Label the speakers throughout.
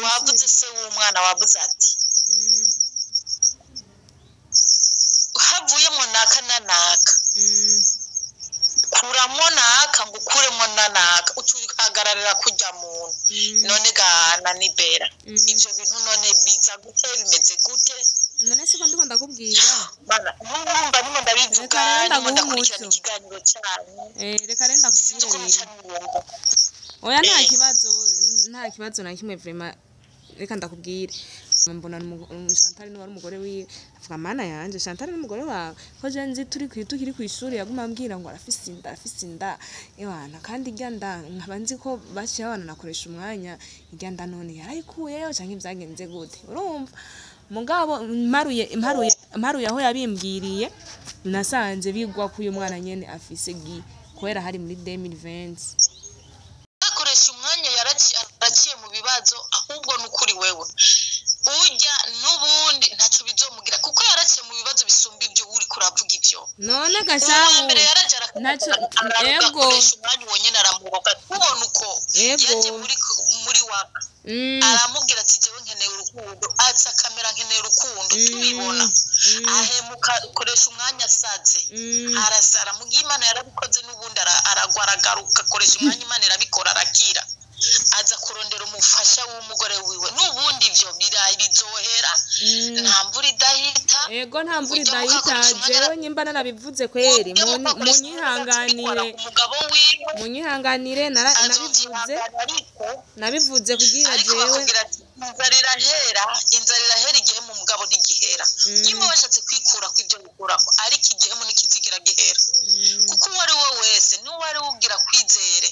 Speaker 1: Wavuze se w'umwana, wavuze ati havuyemo naka na naka, kuramo naka ngo ukuremo na naka, uhagararira kujya muntu. None gahana ni Bera, ibyo bintu none biza gute, bimeze gute?
Speaker 2: None siko ndiko ndakubwira.
Speaker 1: Bana, numva ndimo ndabivuga.
Speaker 2: Reka rero
Speaker 1: ndimo
Speaker 2: ndaguha
Speaker 1: ndakurikirana
Speaker 2: umuco.
Speaker 1: Ikiganiro cyanyu.
Speaker 2: Reka rero
Speaker 1: Sinzi
Speaker 2: ndakubwire
Speaker 1: ukuntu
Speaker 2: rero.
Speaker 1: Nca niyumva.
Speaker 2: Oya, nta kibazo, nta kibazo na kimwe vraiment. Reka ndakubwire, mbona Chantal niwe ari umugore wiwe, avuga: "Mana yanje, Chantal n'umugore wawe?" Ko je nzi turi tukiri kw'ishuri yaguma ambwira ngo arafise inda, arafise inda, ewana, kandi irya nda nkaba nzi ko baciye babana nakoresha umwanya. Irya nda none yarayikuyeyo canke vyagenze gute? Urumva, mugabo mparuye aho yabimbwiriye, nasanze bigwa ko uyu mwana nyene afise gi kubera hari muri 2020.
Speaker 1: Akoresha umwanya, yaraciye mu bibazo. Ahubwo ni ukuri, wewe ujya n'ubundi ntacyo bizomugira, kuko yaraciye mu bibazo bisumba ibyo uri kuravuga ibyo.
Speaker 2: None
Speaker 1: Uwa
Speaker 2: gashahu
Speaker 1: mbere yaraje
Speaker 2: Ntacyo, ego.
Speaker 1: arakoresha umwanya, uwo nyene aramuroga, tubona uko yaje muri waka, aramubwira ati: "Jewe nkeneye urukundo," atsa kamera, "Nkeneye urukundo," tubibona ahemuka, akoresha umwanya asaze, arasara. Mugihe Imana yarabikoze, n'ubundi aragwa, aragaruka, akoresha umwanya, Imana irabikora, arakira, aza kurondera umufasha w'umugore wiwe. N'ubundi ivyo birayi bizohera, nta mvura idahita.
Speaker 2: Ego, nta mvura
Speaker 1: Ujya
Speaker 2: idahita.
Speaker 1: mukakoresha umwanya
Speaker 2: Jewe nyimba narabivuze kweri,
Speaker 1: ujya mukakoresha umwanya
Speaker 2: munyihanganire.
Speaker 1: Umugabo wiwe
Speaker 2: Munyihanganire, nabivuze
Speaker 1: azovyihangana, ariko
Speaker 2: nabivuze kugira
Speaker 1: ariko
Speaker 2: jewe
Speaker 1: bakubwira ati: "Inzara irahera, inzara irahera, igihemu mugabo ntigihera." Nimba washatse kwikura kw'ibyo bikurako, ariko igihemu ntikizigera gihera, kuko uwo ari we wese n'uwo ari we ugira kwizere,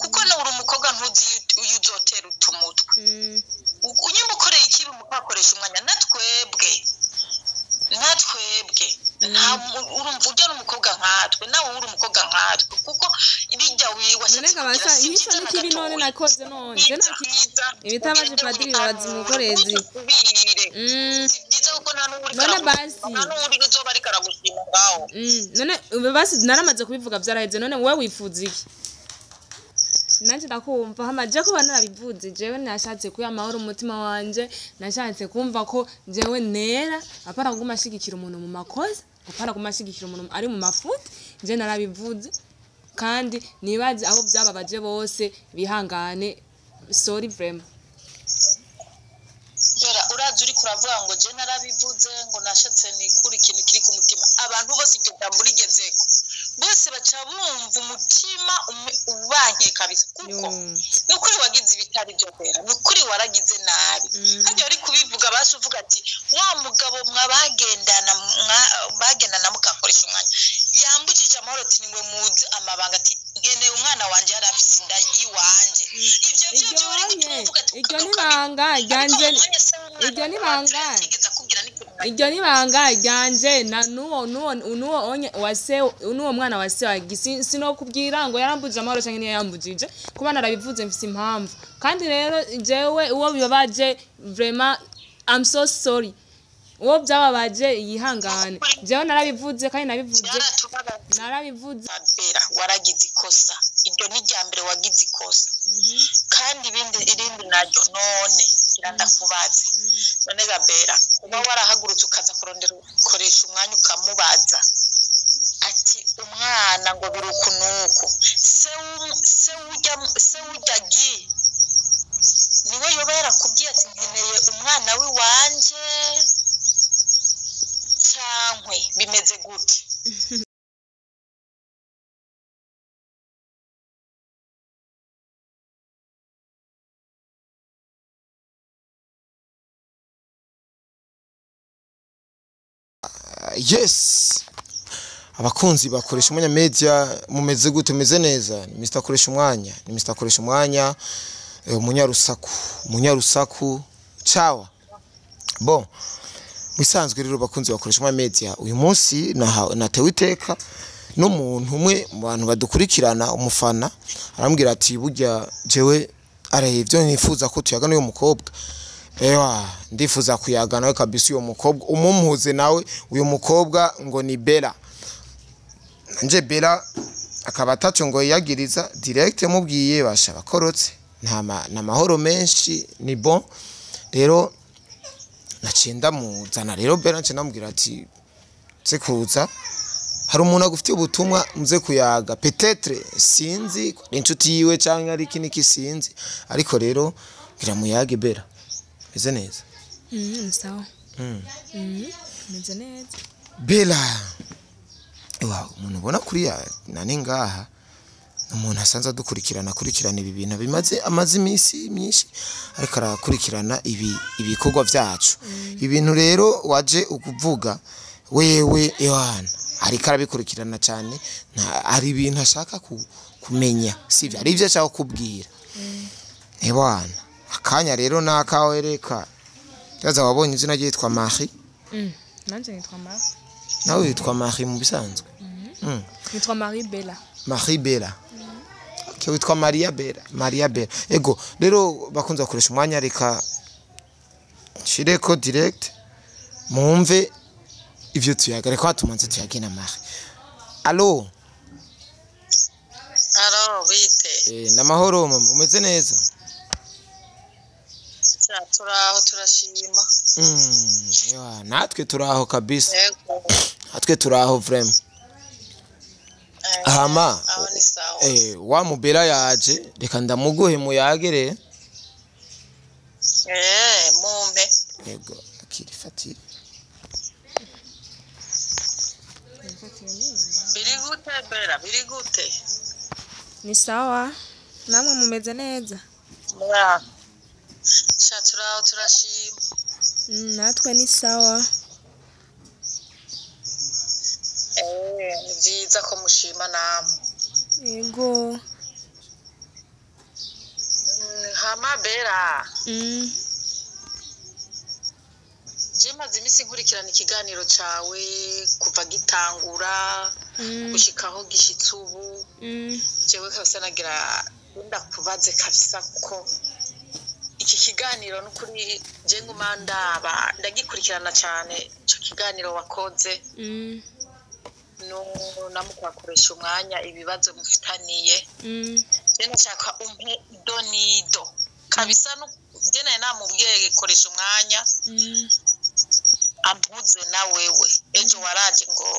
Speaker 1: kuko nawe uri umukobwa, ntuzi iyo uzotera utumutwe. Unyuma ukoreye ikibi mukakoresha umwanya, natwebwe nta urumva ujya n'umukobwa nkatwe, nawe uri umukobwa nkatwe, kuko bijya
Speaker 2: None
Speaker 1: washatse
Speaker 2: kabasa
Speaker 1: kugira si
Speaker 2: nk'ico
Speaker 1: byiza na
Speaker 2: n'ikibi none
Speaker 1: gatoya.
Speaker 2: nakoze none je nta
Speaker 1: Byiza,
Speaker 2: Ibitabaje
Speaker 1: ugende
Speaker 2: padiri
Speaker 1: wihanure,
Speaker 2: babaza umukorezi.
Speaker 1: ntuzusubire. Si byiza, kuko nta n'uwuri
Speaker 2: None basi.
Speaker 1: nta n'uwuri uzoba ariko aragushima ngaho.
Speaker 2: None ubu basi naramaze kubivuga, vyaraheze. None wewe wifuza iki? Nanje ndakumva hama je kuba narabivuze, jewe nashatse kuya amahoro umutima wanje, nashatse kumva ko jewe nera, apana kuguma ashigikira umuntu mu makosa, apana kuguma ashigikira umuntu ari mu mafuti. Je narabivuze, kandi nibaze abo vyababaje bose bihangane, sorry vraiment.
Speaker 1: Bera, urazi uriko uravuga ngo je narabivuze, ngo nashatse nikura ikintu kiri ku mutima, abantu bose iryo jambo rigezeko bose baca bumva umutima ubankiye kabisa, kuko ni ukuri wagize ibitari byo. Bera, ni ukuri waragize nabi. Hajya uri kubivuga, basi uvuga ati wa mugabo mwabagendana bagendana mukakoresha umwanya yambukije amahoro, ati nimwe muzi amabanga, ati nkeneye umwana wanje, yari afise inda iwanje. Ivyo vyo
Speaker 2: Iryo
Speaker 1: byo uri
Speaker 2: nye
Speaker 1: gutuma uvuga ati
Speaker 2: iryo nibanga ryanje, iryo nibanga, iryo nibanga ryanje na nuwo onye wase, nuwo mwana wase wa sinokubwira ngo yarambujije amahoro canke ntiyayambujije. Kuba narabivuze mfise impamvu, kandi rero jewe uwo bibabaje, vraiment I'm so sorry. Uwo byababaje yihangane, jewe narabivuze kandi nabivuze
Speaker 1: Byaratubabaje.
Speaker 2: Narabivuze.
Speaker 1: Bera, waragize ikosa, iryo ni irya mbere wagize ikosa, kandi ibindi irindi naryo. None ngira ndakubaze, none Gabera, uba warahagurutse ukaza kurondera ukoresha umwanya, ukamubaza ati umwana ngo biri uku nuku, se w'ujya gi niwe yoba yarakubwiye ati nkeneye umwana w'iwanje, cankwe bimeze gute?
Speaker 3: Yes, abakunzi bakoresha umwanya media, mumeze gute? Mumeze neza? Ni Mr akoresha umwanya, ni Mr akoresha umwanya, umunyarusaku, umunyarusaku chawa. Bon, musanzwe rero bakunzi bakoresha umwanya media, uyu munsi natewe iteka n'umuntu umwe mu bantu badukurikirana, umufana, arambwira ati burya jewe araye ibyo nifuza ko tuyaga n'uyu mukobwa. Ewa, ndifuza kuyaga nawe kabisa uyu mukobwa, umumpuze nawe. Uyu mukobwa ngo ni Bella. Nanje Bella akaba ataco ngo yiyagiriza direct, mubwiye basha bakorotse. Nta mahoro menshi, ni bon. Rero naciye ndamuzana rero Bella, naciye ndamubwira ati nze kuza, hari umuntu agufitiye ubutumwa, muze kuyaga. Peut-être sinzi ko ari inshuti yiwe canke ari iki niki, sinzi, ariko rero ngira muyage. Bella, meze neza?
Speaker 2: Sawa. Meze neza.
Speaker 3: Bella, wa umuntu ubona kuriya nani ngaha ni umuntu asanzwe adukurikirana, akurikirana ibi bintu bimaze amaze iminsi myinshi, ariko arakurikirana ibi ibikorwa byacu. Ibintu rero waje ukuvuga wewe, ewana, ariko arabikurikirana cyane. Hari ibintu ashaka kumenya, sibyo? Hari ibyo ashaka kukubwira. Ewana, akanya rero nakawe. Reka yaza wabonye izina ryitwa Marie.
Speaker 2: Nanje nitwa Marie.
Speaker 3: Nawe witwa Marie mu bisanzwe?
Speaker 2: Nitwa Marie Bella.
Speaker 3: Marie Bella. Okay, witwa Maria Bella. Maria Bella. Ego, rero bakunze bakoresha umwanya, reka nshireko direct mumve ivyo tuyaga. Reka tumanze tuyage na Marie. Allo?
Speaker 1: Alo, bite?
Speaker 3: Namahoro mama, umeze neza?
Speaker 1: Turaho, turashima.
Speaker 3: Ewa, natwe turaho kabisa.
Speaker 1: Yego.
Speaker 3: Natwe turaho vraiment. Hama
Speaker 1: Aho ni sawa.
Speaker 3: Wa mubera yaje, reka ndamuguhe muyagere.
Speaker 1: Mumpe.
Speaker 3: Ego, akirifatire.
Speaker 1: Biri gute Bella, biri gute?
Speaker 2: Ni sawa, namwe mumeze neza?
Speaker 1: Mura. Sha, turaho, turashima.
Speaker 2: Natwe ni sawa.
Speaker 1: Ni byiza ko mushima namwe.
Speaker 2: Yego.
Speaker 1: Hama Bella, je maze iminsi nkurikirana ikiganiro cawe kuva gitangura gushika aho gishitse ubu. Jewe kabisa nagira ndakubaze kabisa, kuko iki kiganiro n'ukuri je nguma ndaba, ndagikurikirana cyane ico kiganiro wakoze no namukakoresha umwanya, ibibazo mufitaniye. Je nashaka umpe ido nido kabisa. Je naye namubwiye koresha umwanya ampuze na wewe. Ejo waraje ngo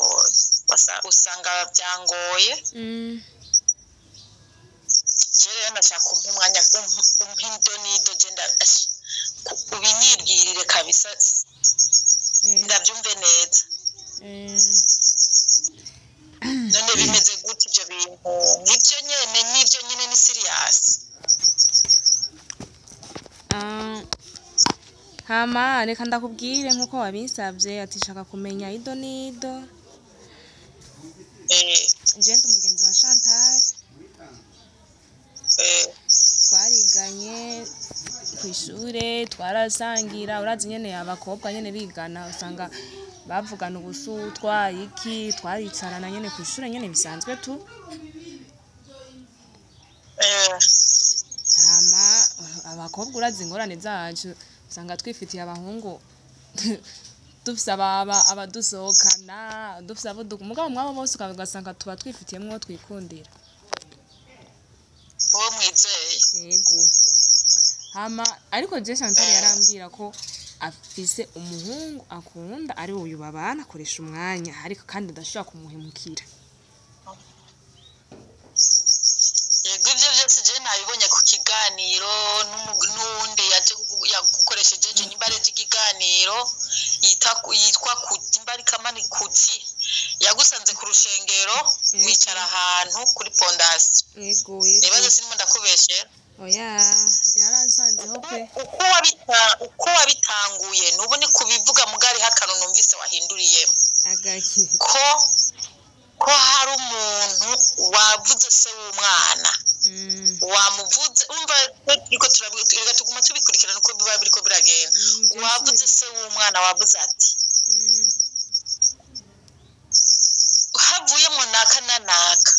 Speaker 1: usanga byangoye. Je rero nashaka umpe umwanya, umpe ido nido, je ubinyibwirire kabisa, ndabyumve neza. None bimeze gute ibyo bintu? Nibyo nyene, nibyo nyene, ni serious?
Speaker 2: Ah, hama reka ndakubwire nkuko wabinsavye ati shaka kumenya ido nido. Je ndi umugenzi wa Chantal. Twariganye kw'ishure, twarasangira. Urazi nyene abakobwa nyene bigana, usanga bavugana ubusutwa iki. Twaricarana nyene kw'ishure nyene bisanzwe tu. Hama abakobwa urazi ingorane zacu, usanga twifitiye abahungu, dufise ababa abadusohokana, dufise abo mugabo mwabo bose ugasanga tuba twifitiyemwo uwo twikundira.
Speaker 1: Uwo mwizeye.
Speaker 2: Yego. Hama ariko je Chantal yarambwira ko afise umuhungu akunda, ari uyu babana akoresha umwanya, ariko kandi adashobora kumuhemukira.
Speaker 1: Yego, ibyo byose je nabibonye ku kiganiro n'uwundi yaje yagukoresheje ejo, nimba ari ikiganiro yitwa nimba ari kamani kuki, yagusanze ku rushengero, wicara ahantu kuri pondasiyo.
Speaker 2: Yego, yego.
Speaker 1: Nibaze sinimo ndakubeshera?
Speaker 2: Oya, yaransanzeho pe.
Speaker 1: Uko wabitanguye nubu ni kubivuga, mugari akantu numvise wahinduriyemo.
Speaker 2: Agaki?
Speaker 1: Ko hari umuntu wavuze se w'umwana. Wamuvuze, umva, turiko reka tuguma tubikurikirana uko biba biriko biragenda. Wavuze se w'umwana, wavuze ati havuyemo naka na naka,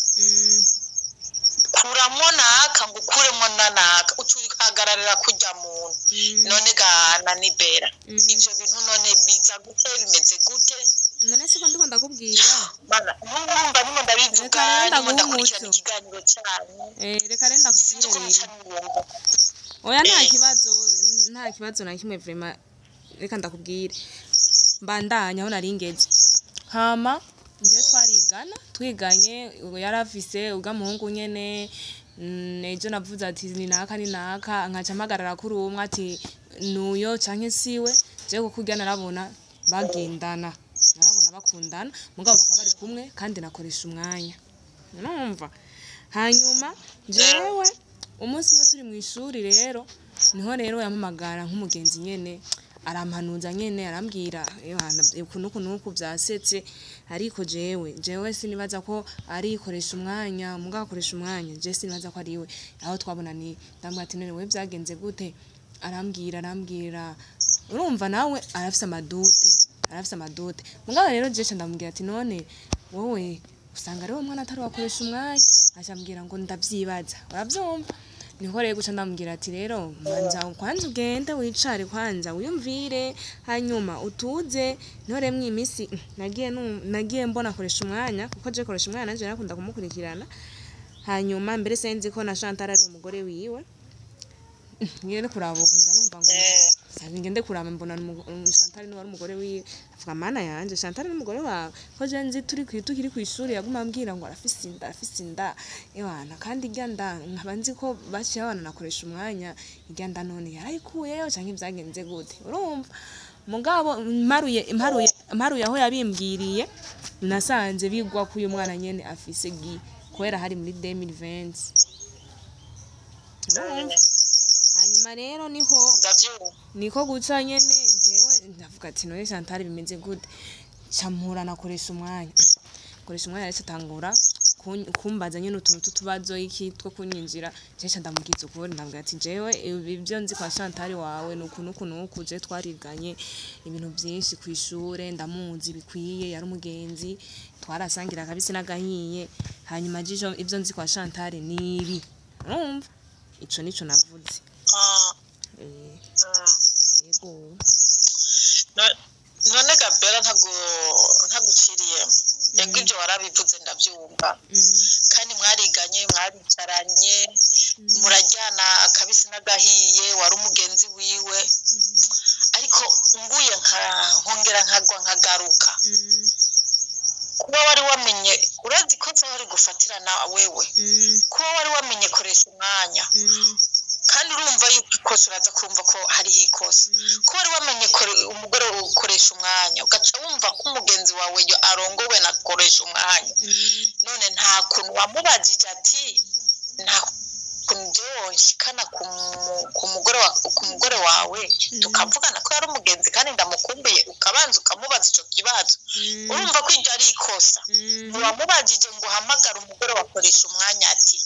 Speaker 1: kuramo naka ngo ukuremo na naka, uca uhagararira kurya muntu. None gahana nibera, ivyo bintu none biza gute, bimeze gute?
Speaker 2: None siko ndiko ndakubwira.
Speaker 1: Mana, numva nimo ndabivuga,
Speaker 2: Reka rero
Speaker 1: nimo
Speaker 2: ndaguha
Speaker 1: ndakurikirana
Speaker 2: umuco.
Speaker 1: ikiganiro cyanyu.
Speaker 2: Reka rero
Speaker 1: Sinzi
Speaker 2: ndakubwire
Speaker 1: ukuntu
Speaker 2: rero.
Speaker 1: nca niyumva.
Speaker 2: Oya, nta kibazo, nta kibazo na kimwe vraiment. Reka ndakubwire, mbandanya aho nari ngeze. Hama nje twarigana, twiganye, ubu yari afise ubwa muhungu nyene. Ejo navuze ati ni naka, ni naka, nkaca mpagarara kuri umwe ati nuyo canke siwe. Je kuko urya narabona bagendana, narabona bakundana, mugabo bakaba bari kumwe kandi nakoresha umwanya numva. Hanyuma jewe umunsi umwe turi mu ishuri rero, niho rero yampamagara nk'umugenzi nyene, arampanuza nyene, arambwira: "Yohana, uku nuku nuku vyasetse, ariko jewe sinibaza ko arikoresha umwanya, mugabo akoresha umwanya, je sinibaza ko ariwe." Aho twabonaniye ndamubwira ati: "None wewe vyagenze gute?" Arambwira, urumva nawe arafise amadoute, arafise amadoute. Mugabo rero je ca ndamubwira ati: "None wowe usanga ari uwo mwana atari wakoresha umwanya?" Aca ambwira ngo ndavyibaza. Uravyumva, niho rero guca ndamubwira ati: "Rero manza kwanza ugende wicare, kwanza wiyumvire, hanyuma utuze." Niho rero mw'iyi minsi nagiye mbona akoresha umwanya, kuko je koresha umwanya nanje narakunda kumukurikirana. Hanyuma mbere sinzi ko na Chantal ari umugore wiwe. Ngende kuraba ubu nza numva ngo sabi ngende kuraba, mbona Chantal niwe ari umugore wiwe. Avuga: "Mana yanje, Chantal n'umugore wawe, ko je nzi tukiri kw'ishuri yaguma ambwira ngo arafise inda, arafise inda." Ewana, kandi irya nda nkaba nzi ko baciye babana nakoresha umwanya, irya nda none yarayikuyeyo canke vyagenze gute? Urumva, mugabo mparuye aho yabimbwiriye, nasanze bigwa ko uyu mwana nyene afise gi kubera hari muri 2020. Urumva, hanyuma rero niho
Speaker 1: Ndavyumva.
Speaker 2: Niko guca nyene jewe ndavuga ati: "None Chantal bimeze gute?" Ca mpura nakoresha umwanya, koresha umwanya rero atangura kumbaza nyene utuntu tw'utubazo iki two kunyinjira. Je ca ndamubwiza ukuri, ndamubwira ati: "Jewe ibyo nzi kwa Chantal wawe ni uku nuku nuku. Je twariganye ibintu byinshi kw'ishure, ndamuzi bikwiye, yari umugenzi, twarasangira akabisi n'agahiye. Hanyuma je ivyo nzi kwa Chantal ni ibi." Urumva, ico nico navuze. Yego.
Speaker 1: None Gabera, ntaguciriyemo, yego, ibyo warabivuze ndabyumva, kandi mwariganye, mwaricaranye, murajyana akabisi n'agahiye, wari umugenzi wiwe. Ariko nguye nkongera nkagwa nkagaruka, kuba wari wamenye, urazi ko wari gufatirana wewe, kuba wari wamenye koresha umwanya, kandi urumva yuko ikosa, uraza kumva ko hariho ikosa, kuba wari wamenye umugore ukoresha umwanya, ugaca wumva ko umugenzi wawe yo arongowe na koresha umwanya, none nta kuntu wamubajije ati: "Nta kuntu jewe wonshikana ku mugore wawe, tukavugana, ko yari umugenzi kandi ndamukumbuye?" Ukabanza ukamubaza ico kibazo. Urumva ko iryo ari ikosa. Ntiwamubajije ngo uhamagare umugore wakoresha umwanya ati: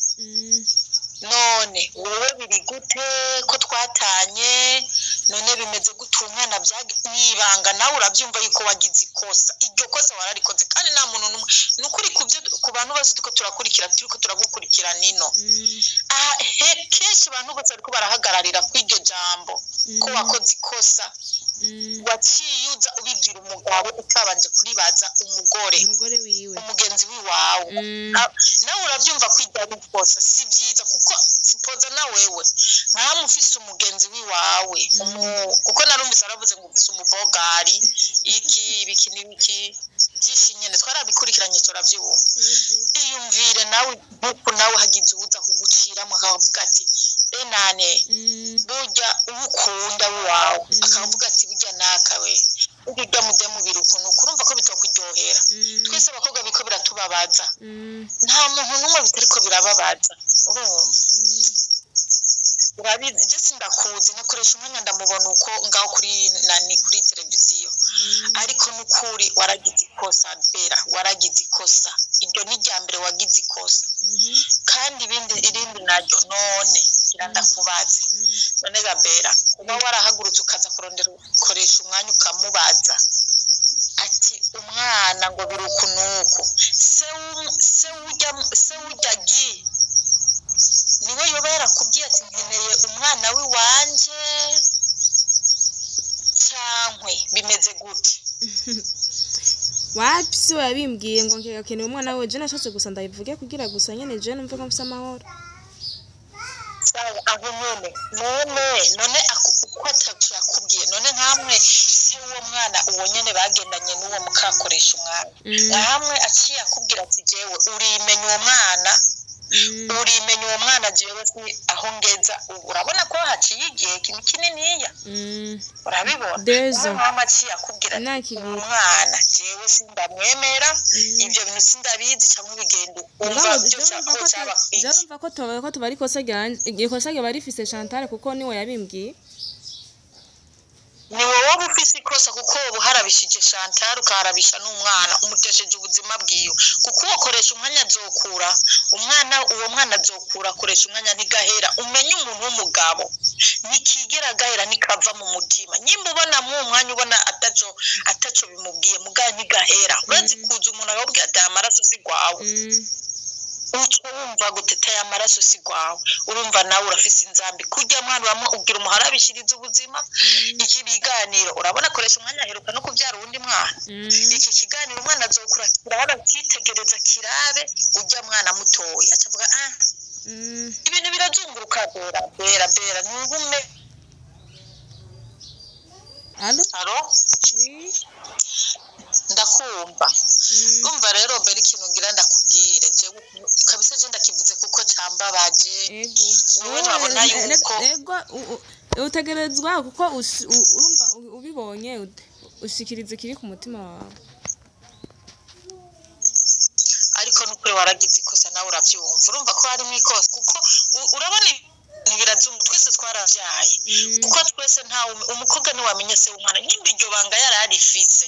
Speaker 1: "None wowe biri gute ko twatanye? None bimeze gute? Umwana mwibanga?" Nawe urabyumva yuko wagize ikosa, iryo kosa wararikoze, kandi nta muntu n'umwe, ni ukuri, ku byo ku bantu bose turiko turakurikira, turiko turagukurikira nino aha, kenshi abantu bose bariko barahagararira kuri iryo jambo ko wakoze ikosa, waciye uza ubibwira umugabo utabanje kuribaza umugore,
Speaker 2: umugore wiwe,
Speaker 1: umugenzi wiwawe. Nawe urabyumva ko iryo ari ikosa, si byiza, kuko sipoza na wewe nkahamwe ufise umugenzi wiwawe, kuko narumvise aravuze ngo ufise umubogari, iki ibiki n'ibiki byinshi nyene, twarabikurikiranye turavyumva. Iyumvire nawe nkuko nawe hagize uwuza kuguciramo akavuga ati: "Benane, burya uwo ukunda wawe," akavuga ati: "Burya nakawe, burya urya mudemu biri ukuntu." Kurumva ko bitokuryohera. Twese abakobwa biko biratubabaza, nta muntu n'umwe bitariko birababaza. Urumva, urabizi, je sindakuzi, nakoresha umwanya ndamubona uko ngaho kuri nani, kuri televiziyo, ariko n'ukuri waragize ikosa Bera, waragize ikosa. Iryo ni irya mbere wagize ikosa. Kandi ibindi, irindi naryo, none gira ndakubaze: none Gabera, uba warahagurutse ukaza kurondera ukoresha umwanya, ukamubaza ati: "Umwana ngo biri uku nuku," se w'urya gi niwe yoba yarakubwiye ati: "Nkeneye umwana w'iwanje," cankwe bimeze gute?
Speaker 2: Wapi, si we yabimbwiye ngo akeneye umwana we. Je nashatse gusa ndabivuge kugira gusa nyene je numve ko mfise amahoro.
Speaker 1: Sawa, aho nyene none uko ataco yakubwiye, none nkamwe se w'uwo mwana, uwo nyene bagendanye n'uwo mukakoresha umwana, nkamwe aciye akubwira ati jewe urimenya uwo mwana, urimenya uwo mwana, jewe si aho ngeza ubu. Urabona ko haciye igihe kininiya, urabibona?
Speaker 2: Dezo.
Speaker 1: Nkamwe aciye akubwira ati
Speaker 2: Imyaka 2.
Speaker 1: uwo mwana jewe sindamwemera, ibyo bintu sindabizi, cyangwa ibigendo umva
Speaker 2: Mugabo
Speaker 1: byo
Speaker 2: je numva ko
Speaker 1: cyaba
Speaker 2: je numva ko tuba ko tuba ari ikosa ryanje, ikosa ryaba rifise Chantal, kuko niwe yabimbwiye.
Speaker 1: Ni wowe uba ufise ikosa, kuko uba uharabishije Chantal, ukaharabisha n'umwana, umutesheje ubuzima bwiwe, kuko uwakoresha umwanya azokura umwana, uwo mwana azokura akoresha umwanya ntigahera. Umenye umuntu w'umugabo ntikigera agahera, ntikava mu mutima. Nyimba ubona mw'uwo mwanya ubona ataco bimubwiye, mugabo ntigahera. Urazi kuza umuntu akakubwira ati aya maraso si gwawe, uca wumva guteta aya maraso si gwawe, urumva nawe urafise inzambi kurya mwana uramwe ubwira umuharabishiriza ubuzima. Iki biganiro urabona akoresha umwanya aheruka no kubyara uwundi mwana. Iki kiganiro umwana azokura kiraba, akitegereza kirabe urya mwana mutoya acavuga ah, ibintu birazunguruka. Bera, bera, bera, ntugume.
Speaker 2: Allo?
Speaker 1: Aro.
Speaker 2: Oui.
Speaker 1: Ndakumva. Umva rero mbere, ikintu ngira ndakubwire jewe kabisa, je ndakivuze kuko cambabaje.
Speaker 2: Ego.
Speaker 1: Wowe urabona yuko
Speaker 2: Ego, utegerezwa kuko urumva ubibonye ushikiriza ikiri ku mutima wawe.
Speaker 1: Ariko nukuri waragize ikosa, nawe uravyumva, urumva ko harimo ikosa, kuko urabona ibintu birazungu, twese twaravyaye, kuko twese nta umukobwa ntiwamenye se w'umwana. Nyimba iryo banga yari arifise,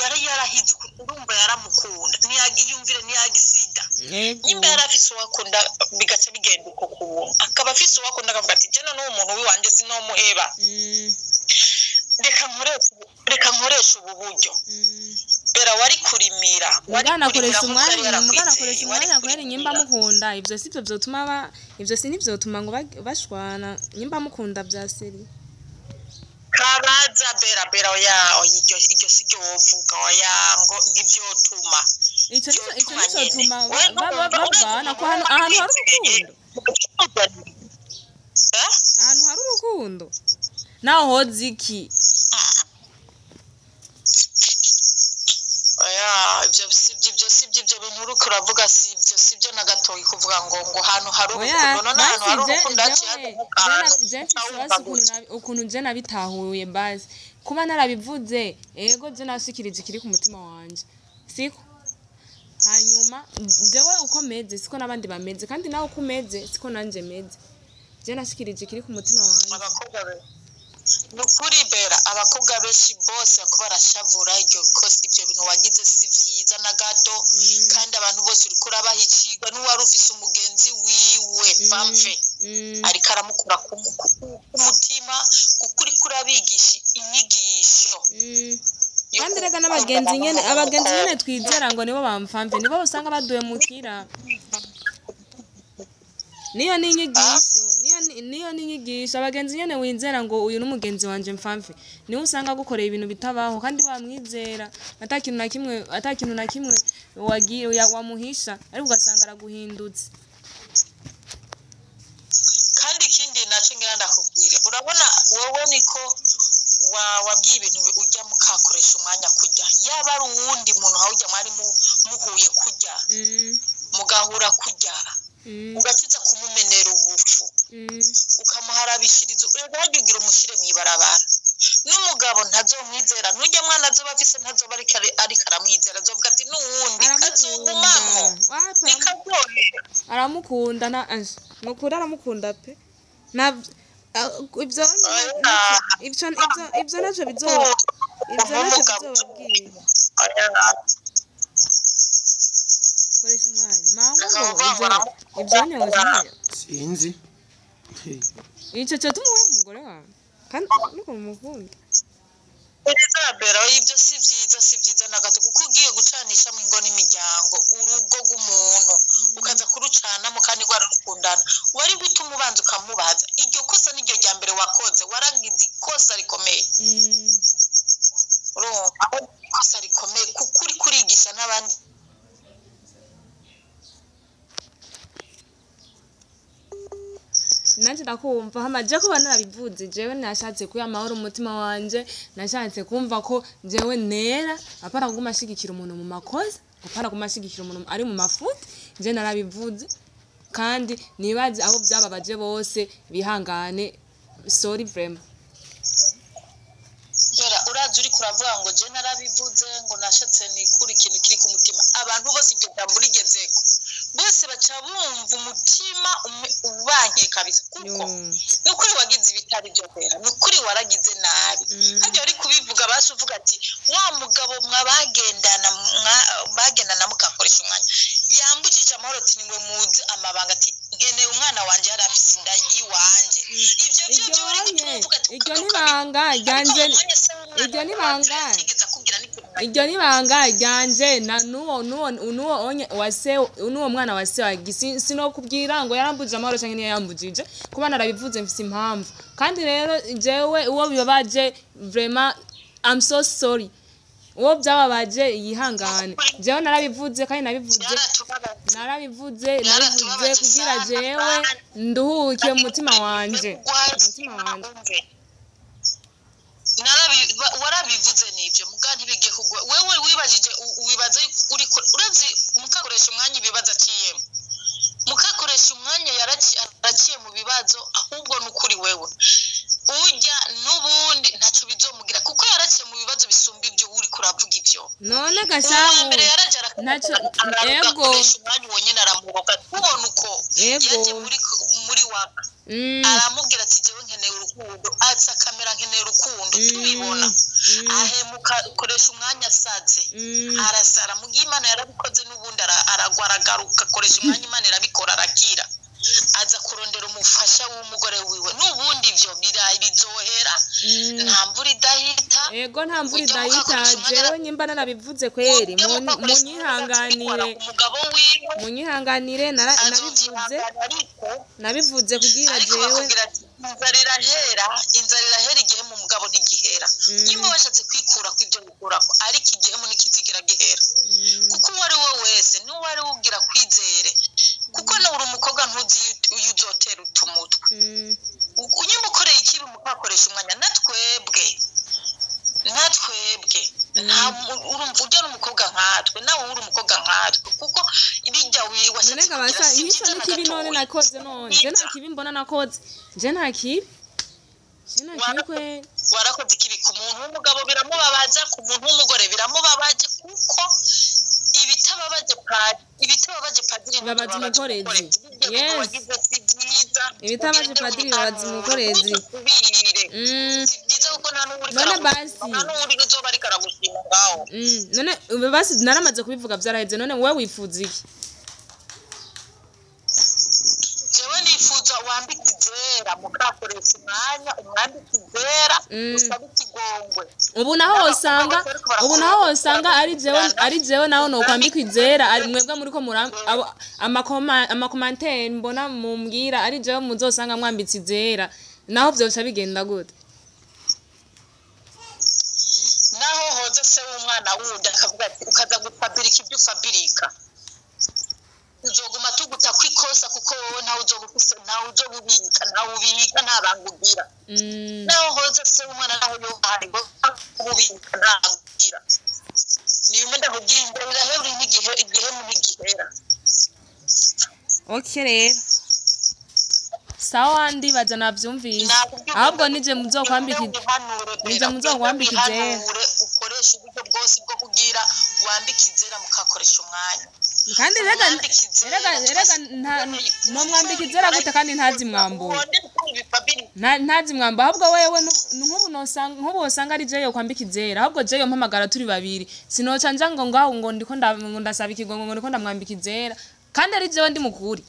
Speaker 1: yari yarahize, urumva yaramukunda, ntiyumvire ntiyagisida.
Speaker 2: Ego.
Speaker 1: Nyimba yari afise uwakunda, bigaca bigenda uko kuntu, akaba afise uwakunda, akavuga ati jeno n'uwo muntu w'iwanje sinomuheba, reka nkoreshe ubu buryo. Bera, wari kurimira, wari
Speaker 2: Mugana
Speaker 1: kurimira
Speaker 2: akoresha
Speaker 1: nkuko yari
Speaker 2: umwanya, mugana akoresha
Speaker 1: yarakwizeye, wari
Speaker 2: umwanya kubera nyimba
Speaker 1: kurimira.
Speaker 2: mukunda, ivyo sivyo vyotuma ba ivyo si ntivyotuma ngo bashwana nyimba mukunda vya seri.
Speaker 1: Kabaza bera, bera, oya oya, iryo si ryo wovuga, oya, ngo ntivyotuma.
Speaker 2: Ico
Speaker 1: Vyotuma
Speaker 2: nico
Speaker 1: nyene
Speaker 2: tuma
Speaker 1: we
Speaker 2: bavana ko hano ahantu hari urukundo.
Speaker 1: Eh?
Speaker 2: Ahantu hari urukundo naho hoza iki?
Speaker 1: Oya, ibyo sibyo, ibyo sibyo, ibyo bintu uriko uravuga sibyo, sibyo na gatoyi, kuvuga ngo ahantu hari
Speaker 2: Oya.
Speaker 1: urukundo, none ahantu
Speaker 2: Basi
Speaker 1: hari
Speaker 2: je
Speaker 1: urukundo haciye
Speaker 2: jewe
Speaker 1: hajamwo akantu
Speaker 2: je mfise
Speaker 1: utawumva
Speaker 2: basi ukuntu
Speaker 1: gutya.
Speaker 2: Ukuntu je nabitahuye, basi kuba narabivuze, ego, je nashikirije ikiri ku mutima wanje, siko? Hanyuma jewe uko meze siko n'abandi bameze, kandi nawe uko umeze siko nanje meze. Je nashikirije ikiri ku mutima wanje.
Speaker 1: Abakobwa be, ni ukuri bera, abakobwa benshi bose bako barashavura iryo kosa. Ibyo bintu wagize si vyiza na gato, kandi abantu bose uriko urabaha icigwa. N'uwari ufise umugenzi wiwe bamve ariko aramukura ku mutima, kuko uriko urabigisha inyigisho yo
Speaker 2: Kandi rega n'abagenzi
Speaker 1: gukundana
Speaker 2: nyene, abagenzi
Speaker 1: n'umukobwa.
Speaker 2: nyene twizera ngo nibo bamfamve, nibo usanga baduhemukira. Niyo ni inyigisho, niyo ni inyigisho. Abagenzi nyene wizera ngo uyu n'umugenzi wanje mfamve, niwe usanga agukoreye ibintu bitabaho, kandi wamwizera ata kintu na kimwe, ata kintu na kimwe wagiye wamuhisha, ariko ugasanga araguhindutse.
Speaker 1: Kandi ikindi nacyo ngira ndakubwire, urabona wowe niko wabwiye ibintu ujya mukakoresha umwanya kujya, yaba ari uwundi muntu hawujya mwari muhuye kujya, mugahura kujya, ugakiza kumumenera ubufu, ukamuharabishiriza, urajya ugira umushyire mu ibarabara, n'umugabo ntazomwizera, n'ujya mwana azoba afise ntazoba ariko aramwizera, azovuga ati n'uwundi kazogumamwo.
Speaker 2: Aramukunda wapi?
Speaker 1: Nikazohera.
Speaker 2: Aramukunda na aje nukuri aramukunda pe, na ibyo ibyo nacyo bizoba, ibyo nacyo bizobabwira. Koresha umwanya mangu ngo ibyo nyoza.
Speaker 3: Sinzi.
Speaker 2: Icyo cyatuma uwe umugore wawe kandi nuko mumukunda.
Speaker 1: Isabella, ibyo si byiza, si byiza na gato, kuko ugiye gucanisha mu ngo n'imiryango, urugo rw'umuntu ukaza kurucanamo kandi rwararukundana. Wari gutuma ubanza ukamubaza. Iryo kosa niryo rya mbere wakoze, waragize ikosa rikomeye. Urumva aho ikosa rikomeye kuko uri kurigisha n'abandi.
Speaker 2: Nanje ndakumva. Hama je kuba narabivuze, jewe nashatse kuya amahoro umutima wanje, nashatse kumva ko jewe nera, apana kuguma ashigikira umuntu mu makosa, apana kuguma ashigikira umuntu ari mu mafuti. Je narabivuze kandi nibaze abo byababaje bose bihangane, sorry vraiment.
Speaker 1: Bera, urazi uri kuravuga ngo je narabivuze, ngo nashatse nikura ikintu kiri ku mutima. Abantu bose iryo jambo rigezeko, bose baca bumva umutima ubankiye kabisa, kuko ni ukuri wagize ibitari byo. Bera, ni ukuri waragize nabi. Hajya uri kubivuga, basi uvuga ati wa mugabo mwabagendana, bagendana mukakoresha umwanya, yambukije amahoro, ati niwe muzi amabanga, ati nkeneye umwana wanje, yari afise inda y'iwanje. Ivyo vyo
Speaker 2: Iryo
Speaker 1: byo uri gutuma
Speaker 2: onye
Speaker 1: uvuga ati
Speaker 2: iryo ni banga ryanje, iryo ni banga, iryo ni banga ryanje na nuwo onye wase, nuwo mwana wase wagi. Sinokubwira ngo yarambujije amahoro canke ntiyayambujije. Kuba narabivuze mfise impamvu. Kandi rero jewe uwo bibabaje, vraiment I'm so sorry. Uwo byababaje yihangane. Jewe narabivuze kandi nabivuze, narabivuze kugira jewe nduhuke mu mutima wanje, umutima wanje.
Speaker 1: Warabivuze nibyo, muga ntibigiye kugwa. Wewe wibajije, wibaza yuko uri urazi mukakoresha umwanya ibibazo aciyemo, mukakoresha umwanya yaraciye mu bibazo. Ahubwo ni ukuri wewe ujya n'ubundi ntacyo bizomugira, kuko yaraciye mu bibazo bisumba ibyo uri kuravuga ibyo.
Speaker 2: None
Speaker 1: Uwa
Speaker 2: gashahu
Speaker 1: mbere yaraje
Speaker 2: Ego.
Speaker 1: arakoresha umwanya, uwo nyene aramuroga, tubona uko
Speaker 2: Ego.
Speaker 1: yaje muri waka, aramubwira ati jewe nkeneye urukundo, atsa kamera, nkeneye urukundo, tubibona. Ahemuka akoresha umwanya asaze, arasara. Mugihe Imana yarabikoze n'ubundi aragwa, aragaruka, akoresha umwanya, Imana irabikora, arakira, aza kurondera umufasha w'umugore wiwe. N'ubundi ivyo birayi bizohera, nta mvura idahita.
Speaker 2: Ego, nta mvura
Speaker 1: Ujya
Speaker 2: idahita.
Speaker 1: mukakoresha umwanya
Speaker 2: Jewe nyimba narabivuze kweri,
Speaker 1: ujya mukakoresha umwanya
Speaker 2: munyihanganire.
Speaker 1: Umugabo wiwe
Speaker 2: Munyihanganire, nabivuze
Speaker 1: azovyihangana, ariko
Speaker 2: nabivuze kugira
Speaker 1: ariko
Speaker 2: jewe
Speaker 1: bakubwira ati inzara irahera, inzara irahera, igihemu mugabo ntigihera. Niba washatse kwikura kw'ibyo bikurako, ariko igihemu ntikizigira gihera, kuko uwo ari we wese n'uwo ari we ubwira kwizere, kuko nawe uri umukobwa, ntuzi iyo uzotera utumutwe. Unyuma ukoreye ikibi mukakoresha umwanya, natwebwe nta urumva ujya ari umukobwa nkatwe, nawe uri umukobwa nkatwe, kuko bijya washatse
Speaker 2: None
Speaker 1: kugira
Speaker 2: gabasa
Speaker 1: si
Speaker 2: nk'ico
Speaker 1: byiza
Speaker 2: ni
Speaker 1: na
Speaker 2: kibi none
Speaker 1: gatoya.
Speaker 2: nakoze? None je nta kibi mbona nakoze, je nta kibi, je nta kibi kweri.
Speaker 1: Warakoze ikibi. Ku muntu w'umugabo biramubabaza, ku muntu w'umugore biramubabaje, kuko ibitababaje padiri
Speaker 2: Bibabaza
Speaker 1: ntibibabaje
Speaker 2: umukorezi.
Speaker 1: Ibyo bintu
Speaker 2: Yes.
Speaker 1: wagize si byiza.
Speaker 2: Ibitababaje
Speaker 1: Ugende
Speaker 2: padiri bibabaza
Speaker 1: wihanure,
Speaker 2: umukorezi.
Speaker 1: ntuzusubire. Si byiza, kuko nta n'uwo uriko
Speaker 2: None
Speaker 1: aragushima,
Speaker 2: basi.
Speaker 1: nta n'uwo uriko uzoba ariko aragushima ngaho.
Speaker 2: None ubu basi naramaze kubivuga, vyaraheze. None wewe wifuza iki?
Speaker 1: Jewe nifuza wambike izera, mukakoresha umwanya umwambike izera, usabe ikigongwe.
Speaker 2: Ubu naho wosanga ari jewe naho nokwambikwa izera, ari mwebwe muriko mura amakomantere mbona mumbwira, ari jewe muzosanga mwambitse izera, naho vyoca bigenda gute?
Speaker 1: Naho hoza se w'umwana wundi akavuga ati ukaza gufabirika ibyo ufabirika, uzoguma tuguta kwikosa, kuko wowe ntawe uzoba ufise, ntawe uzoba ubika, ntawe ubika, nta banga ugira. Naho hoza se w'umwana, naho yohari ngo ubika, nta banga ugira. Niyo ndakubwira, inzara irahera n'igihe, igihemu ntigihera.
Speaker 2: Okay rero, sawa, ndibaza navyumvise. Ahubwo nije muzokwambika, nije muzokwambika izera.
Speaker 1: Wihanure, ukoreshe uburyo bwose bwo kugira wambike izera mukakoresha umwanya.
Speaker 2: Kandi rega rega nta nomwambika izera gute kandi ntazi mwambuye? Ntazi mwamba. Ahubwo wewe nk'ubu nosanga, nk'ubu wosanga ari jewe yokwambika izera. Ahubwo jewe yompamagara turi babiri, sinoca nja ngo ngaho ngo ndiko ngo ndasaba ikigongo, ngo ndiko ndamwambika izera, kandi ari jewe ndi mukuri.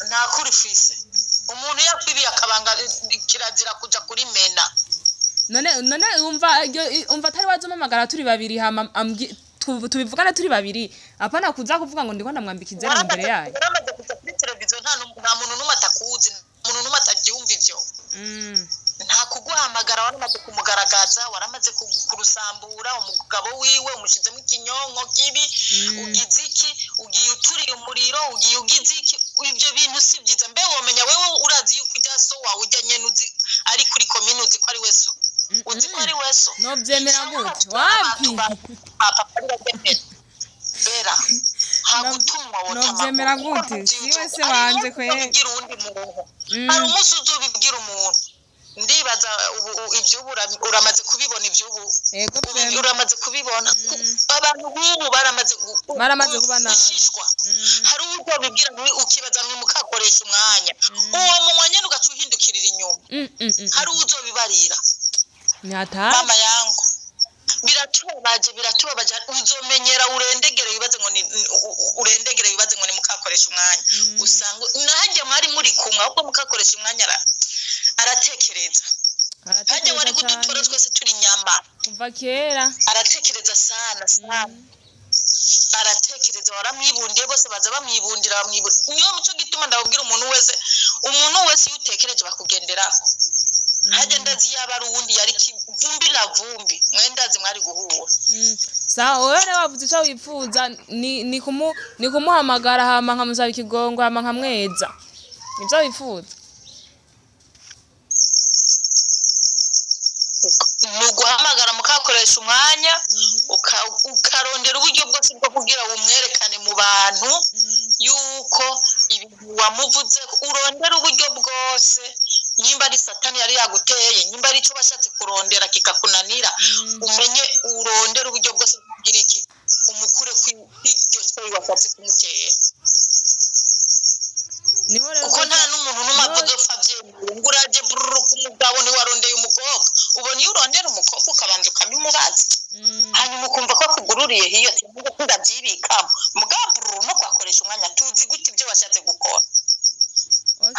Speaker 1: Nta kuri ufise. Umuntu yakwibiye akabanga, kirazira kuja kurimena.
Speaker 2: None umva umva atari wazompamagara turi babiri, hama tubivugane turi babiri, apana kuza kuvuga ngo ndiko ndamwambika izera imbere yayo.
Speaker 1: Waramaze kuja kuri televiziyo, nta muntu n'umwe atakuzi, nta muntu n'umwe atabyumva ivyo. Nta kuguhamagara. Kumuhamagara waramaze kumugaragaza, waramaze kurusambura umugabo wiwe, umushizemo ikinyonko kibi, ugize iki, ugiye uturiye umuriro, ugiye ugize iki. Ibyo bintu si byiza. Mbe womenya wewe urazi yuko ujya so wawe ujya nyene uzi ari kuri komine, uzi ko ari we so, uzi ko ari we so.
Speaker 2: Novyemera gute? Wapi?
Speaker 1: Bera hagutumwa wota.
Speaker 2: Novyemera gute? Siwe se wanje kweri.
Speaker 1: Ubibwira uwundi muntu, hari umunsi uzobibwira umuntu. Ndibaza ubu ivy'ubu uramaze kubibona ivy'ubu.
Speaker 2: Ego
Speaker 1: Ubu
Speaker 2: vrema.
Speaker 1: uramaze kubibona. Abantu b'ubu baramaze
Speaker 2: Baramaze kuba nabi.
Speaker 1: gushishwa. Hari uwo ubibwira ukibaza ngo mukakoresha umwanya, uwo munwa nyene ugaca uhindukirira inyuma. Hari uwo uzobibarira.
Speaker 2: Ni hatari.
Speaker 1: Mama yangu, biratubabaje, biratubabaje. Uzomenyera urendegere wibaze ngo ni urendegere wibaze ngo ni mukakoresha umwanya, usanga nahajya mwari muri kumwe, ahubwo mukakoresha umwanya aratekereza hajya wari
Speaker 2: Aratekereza
Speaker 1: kudutora
Speaker 2: cane.
Speaker 1: twese turi inyama.
Speaker 2: Kuva kera.
Speaker 1: Aratekereza sana sana, aratekereza. Waramwibundiye, bose baza bamwibundira, bamwibundira. Niyo muco gituma ndababwira umuntu wese, umuntu wese iyo utekereje bakugenderako. Hajya ndazi yaba ari uwundi yari kivumbi na vumbi, mwendazi mwari guhura.
Speaker 2: Sawa, wewe rero wavuze ico wifuza, ni kumuhamagara hama nkamusaba ikigongo hama nkamweza. Nivyo wifuza?
Speaker 1: Ni uguhamagara mukakoresha umwanya, ukarondera uburyo bwose bwo kugira umwerekane mu bantu yuko ibintu wamuvuze. Urondera uburyo bwose, nimba ari satani yari yaguteye, nimba ari icyo washatse kurondera kikakunanira, umenye urondera uburyo bwose bwo kugira iki, umukure kw'iryo soyi washatse kumutera.
Speaker 2: Niho rero
Speaker 1: Kuko nta n'umuntu n'umwe azopfa avyemeye ngo uraje bururu k'umugabo ntiwarondeye umukobwa. Ubona iyo urondera umukobwa ukabanza ukabimubaza, hanyuma ukumva ko akugururiye hiyo, ati nubwo ndabyibikamo mugabo bururu no kwakoresha umwanya, tuzi gute ibyo washatse gukora?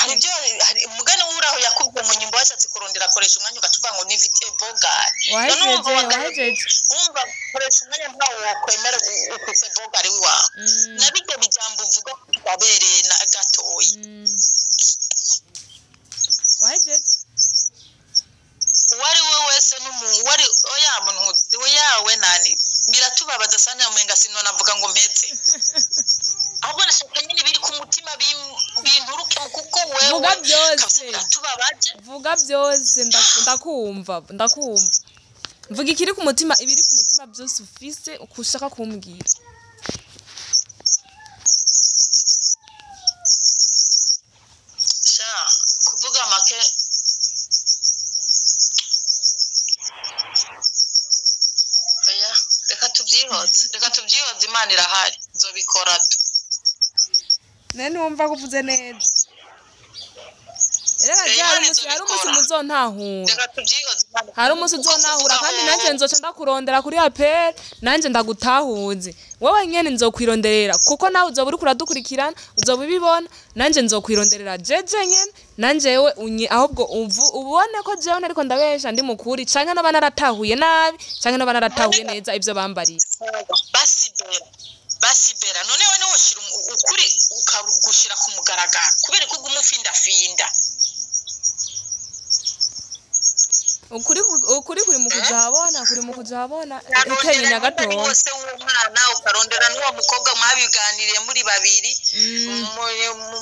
Speaker 1: Hari ibyo, hari umugani w'uraho yakubwiye ngo nyimbo washatse kurondera akoresha umwanya, ugaca ngo nifite bogari. None
Speaker 2: Wahejeje?
Speaker 1: wumva
Speaker 2: Wahejeje?
Speaker 1: Wumva koresha umwanya ntawo wokwemera ufise bogari wawe, na bijya bijambo uvuga wabereye na gatoyi.
Speaker 2: Wahejeje?
Speaker 1: Uwo ari we wese n'umuntu uwo ari oya muntu yawe nani, biratubabaza sana, umenga sinonavuga ngo mpeze, ahubwo nashaka nyine biri ku mutima binturuke kuko wewe
Speaker 2: Vuga byose.
Speaker 1: Kabisa biratubabaje.
Speaker 2: Vuga byose, ndakumva, ndakumva. Mvuga ikiri ku mutima, ibiri ku mutima byose ufise uko ushaka kumbwira.
Speaker 1: Sha kuvuga make, oya reka tubyihoze, reka tubyihoze, Imana irahari nzobikora tu.
Speaker 2: None wumva ko uvuze neza rero.
Speaker 1: Eh,
Speaker 2: Hari
Speaker 1: Imana
Speaker 2: umunsi, hari umunsi
Speaker 1: izobikora.
Speaker 2: muzontahura.
Speaker 1: Reka tubyihoze, Imana.
Speaker 2: Hari umunsi
Speaker 1: Kuko
Speaker 2: uzontahura
Speaker 1: kuvuga
Speaker 2: kandi
Speaker 1: ngo-
Speaker 2: nanjye nzoca ndakurondera kuri APR, nanjye ndagutahuze wowe nyene nzokwironderera, kuko nawe uzoba uriko uradukurikirana, uzoba ubibona. Nanjye nzokwironderera jeje nyene, nanjye wewe unye ahubwo ubone ko jewe nariko ndabesha ndi mukuri, canke noba naratahuye nabi, canke noba naratahuye neza ivyo bambariye.
Speaker 1: Basibera, basibera, none we niwe woshira ukuri ukagushira ku mugaragaro kubera ko uguma ufindafinda.
Speaker 2: Ukuri kuri mu kuja habona, kuri mu kuja habona uteye
Speaker 1: Ukarondera
Speaker 2: gatoya.
Speaker 1: niba wose w'umwana, ukarondera n'uwo mukobwa mwabiganiriye muri babiri,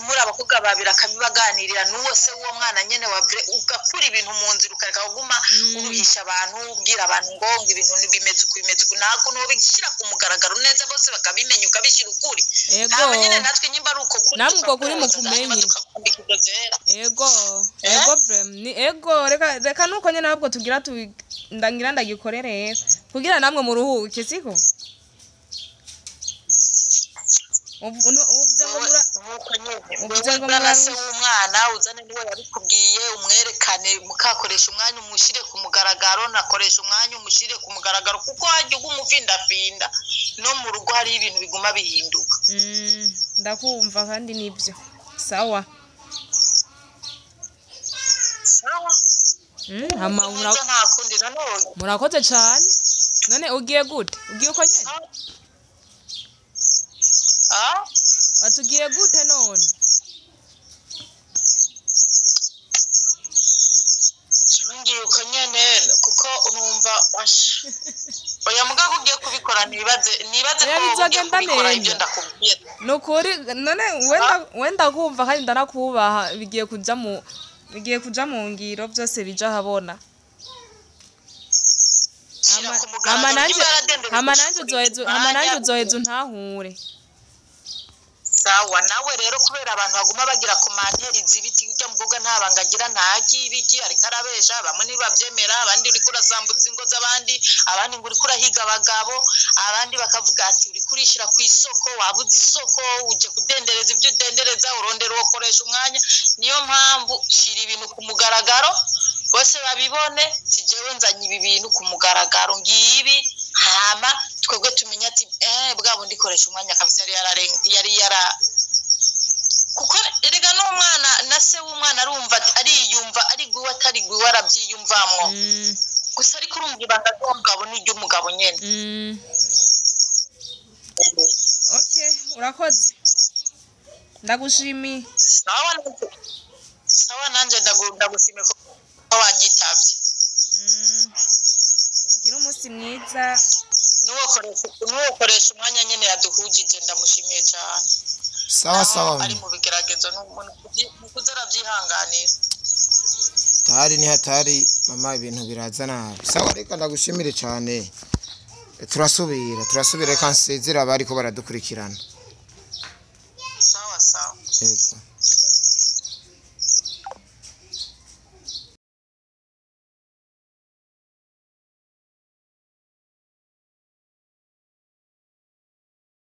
Speaker 1: muri abakobwa babiri, akabibaganirira n'uwo se w'uwo mwana nyene wa vrai, ugakura ibintu mu nzira, ukareka kuguma uruhisha abantu, ubwira abantu ngo ibintu bimeze uku, bimeze uku. Ntabwo nobishyira ku mugaragaro neza bose bakabimenya, ukabishyira ukuri.
Speaker 2: Ego.
Speaker 1: Hama nyene natwe nyimba ari uko kuri,
Speaker 2: Namwe uko kuri
Speaker 1: tukakuzi, hanyuma
Speaker 2: mukumenye.
Speaker 1: tukakwambika izo zera.
Speaker 2: Ego. Ego vrem ni ego. Reka reka nuko nyene ahubwo tugira tu ndangira ndagikore rero kugira namwe muruhuke, siko? Uvuze ngo
Speaker 1: Nuko nyene
Speaker 2: uvuze ngo
Speaker 1: uzana se w'umwana, uzane niwe yabikubwiye, umwerekane mukakoresha umwanya, umushyire ku mugaragaro, nakoresha umwanya umushyire ku mugaragaro, kuko hajya uguma ufindafinda no mu rugo hariho ibintu biguma bihinduka.
Speaker 2: Ndakumva kandi nibyo, sawa.
Speaker 1: Sawa.
Speaker 2: Hama
Speaker 1: Neza, nta kundi nanone.
Speaker 2: Murakoze cane. None ugiye gute? Ugiye uko nyene?
Speaker 1: Ah?
Speaker 2: Batugiye gute none?
Speaker 1: Ngiye. Nuko nyene, kuko numva washa, oya, mugabo ugiye kubikora, nibaze
Speaker 2: Oya,
Speaker 1: ko ugiye
Speaker 2: bizogenda
Speaker 1: kubikora
Speaker 2: neza.
Speaker 1: ibyo ndakubwiye.
Speaker 2: Nukuri none wenda wenda kumva kandi ndanakubaha, bigiye kuja mu ngiro, byose bija habona.
Speaker 1: Shira ku
Speaker 2: Hama
Speaker 1: mugaragaro.
Speaker 2: nanje
Speaker 1: Niba yaradendereje
Speaker 2: hama nanje uzoheza hama nanje
Speaker 1: umwanya.
Speaker 2: uzoheza untahure.
Speaker 1: Sawa nawe rero, kubera abantu baguma bagira commentaires z'ibiti, ujya mukobwa nta banga agira, nta kibiki, ariko arabesha. Bamwe ntibabyemera, abandi uriko urasambuza ingo z'abandi, abandi ngo uriko urahiga abagabo, abandi bakavuga ati uriko urishira ku isoko, wabuze isoko, uje kudendereza ibyo udendereza, urondera uwo koresha umwanya. Niyo mpamvu shira ibintu ku mugaragaro, bose babibone, si jewe nzanye ibi bintu ku mugaragaro, ngibi. Hama twebwe tumenye ati bwa bundi koresha umwanya kabisa yari yara, kuko erega n'umwana na se w'umwana arumva, ariyumva, ari gwiwe atari gwiwe, arabyiyumvamwo. Gusa ariko urumva ibanga ry'umugabo ni iry'umugabo nyene.
Speaker 2: Okay, urakoze, ndagushimiye.
Speaker 1: Sawa sawa, nanje ndagushimiye ko wanyitavye.
Speaker 2: Gira umunsi mwiza.
Speaker 1: N'uwo koresha umwanya nyene yaduhujije, ndamushimiye cyane.
Speaker 3: Sawa.
Speaker 1: Naho
Speaker 3: Sawa.
Speaker 1: ari mu bigeragezo, ni ukuza arabyihanganira.
Speaker 3: Tari ni hatari mama, ibintu biraza nabi. Sawa, reka ndagushimire cyane, turasubira. Reka nsezere abariko baradukurikirana.
Speaker 1: Sawa sawa.
Speaker 3: Yego.